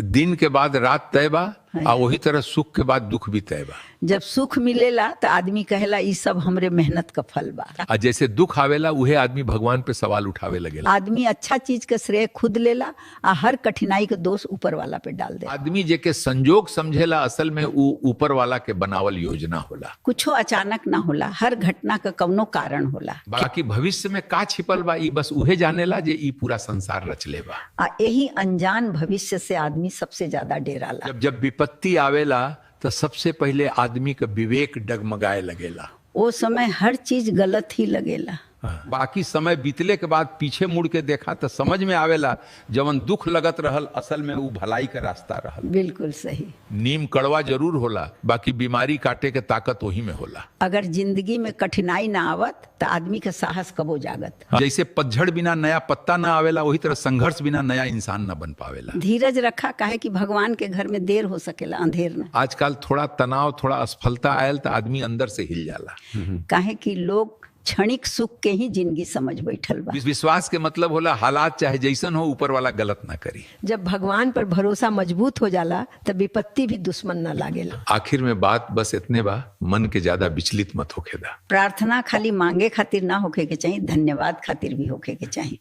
दिन के बाद रात तय बा आ वही तरह सुख के बाद दुख भी तय बा। जब सुख मिलेला तो आदमी कहेला ई सब हमरे मेहनत का फल बा। आ जैसे दुख आवेला उहे आदमी भगवान पे सवाल उठावे लगेला। आदमी अच्छा चीज के श्रेय खुद लेला आ हर कठिनाई के दोष ऊपर वाला पे डाल दे। आदमी जेके संजोग समझेला असल में ऊ ऊपर वाला के बनावल योजना होला। कुछो अचानक ना होला, हर घटना का कवनो कारण होला। बाकी भविष्य में का छिपल बा ई बस उहे जानेला जे ई पूरा संसार रचले बा। आ यही अनजान भविष्य से आदमी सबसे ज्यादा डेराला। जब जब विपत्ति आवेला तो सबसे पहले आदमी का विवेक डगमगाए लगेला। ओ समय हर चीज गलत ही लगेला। बाकी समय बीतले के बाद पीछे मुड़ के देखा तो समझ में आवेला जवन दुख लगत रहल असल में ऊ भलाई का रास्ता रहल। बिल्कुल सही। नीम कड़वा जरूर होला बाकी बीमारी काटे के ताकत वही में होला। अगर जिंदगी में कठिनाई ना आवत तो आदमी के साहस कबो जागत। जैसे पतझड़ बिना नया पत्ता ना आवेला वही तरह संघर्ष बिना नया इंसान ना बन पावेला। धीरज रखा, काहे कि भगवान के घर में देर हो सकेला, अंधेर ना। आजकल थोड़ा तनाव थोड़ा असफलता आयल तो आदमी अंदर से हिल जाला। काहे कि लोग क्षणिक सुख के ही जिंदगी समझ बैठल बा। विश्वास के मतलब होला हालात चाहे जैसन हो ऊपर वाला गलत ना करी। जब भगवान पर भरोसा मजबूत हो जाला तब विपत्ति भी दुश्मन ना लागेला। आखिर में बात बस इतने बा, मन के ज्यादा विचलित मत होखे दा। प्रार्थना खाली मांगे खातिर ना होखे के चाहिए, धन्यवाद खातिर भी होखे के चाहिए।